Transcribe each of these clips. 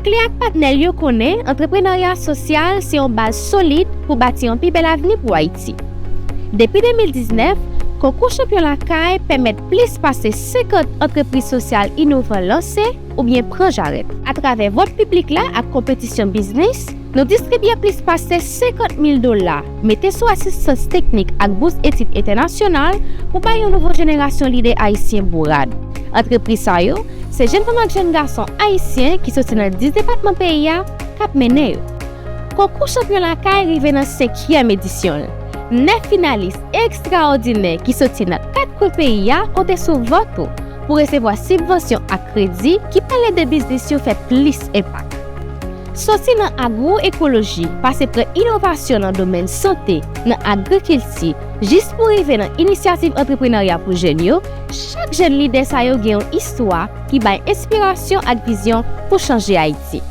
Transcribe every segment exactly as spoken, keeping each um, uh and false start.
Kle ak patnè l yo konnen antreprenarya sosyal se yon baz solid pou bati yon pi bèl avni pou Ayiti. Depi de mil diznèf, Konkou Chanpyon Lakay pèmèt plis pase senkant antrepriz sosyal inovan lanse oubyen pran jarèt. Atravè vòt piblik la ak konpetisyon biznis, nou distribye plis pase senkant mil dola, mete sou asistans teknik ak bous etid entènasyonal pou bay yon nouvo jenerasyon lidè ayisyen bourad. Antrepriz sa yo, se jèn fanm ak jèn gason ayisyen ki soti nan dis depatman peyi a k ap mennen yo. Konkou Chanpyon Lakay rive nan senkyèm edisyon l. Nèf finalis ekstraòdinè ki soti nan kat kwen peyi a konte sou vòt ou pou resevwa sibvansyon ak kredi ki pèmèt de biznis yo fè plis enpak. Soti nan agwoekoloji, pase pran inovasyon nan domèn sante, nan agrikilti, jis pou rive nan inisyativ antreprenarya pou jèn yo, chak jèn lidè sa yo gen yon istwa ki bay enspirasyon ak vizyon pou chanje Ayiti.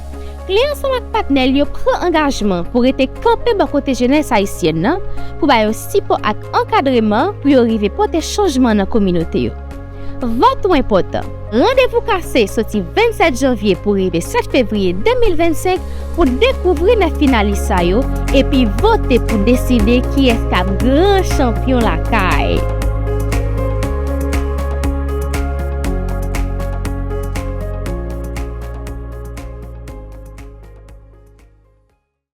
Kle ansanm ak patnè l yo pran angajman pou rete kanpe bò kote jenès ayisyèn nan, pou ba yo sipò ak ankadreman pou yo rive pote chanjman nan kominote yo. Vòt ou enpòtan. Randevou kase soti vennsèt janvye pou rive sèt fevriye de mil vennsenk pou dekouvri nèf finalis sa yo epi vote pou deside kiyès k ap gran chanpyon lakay.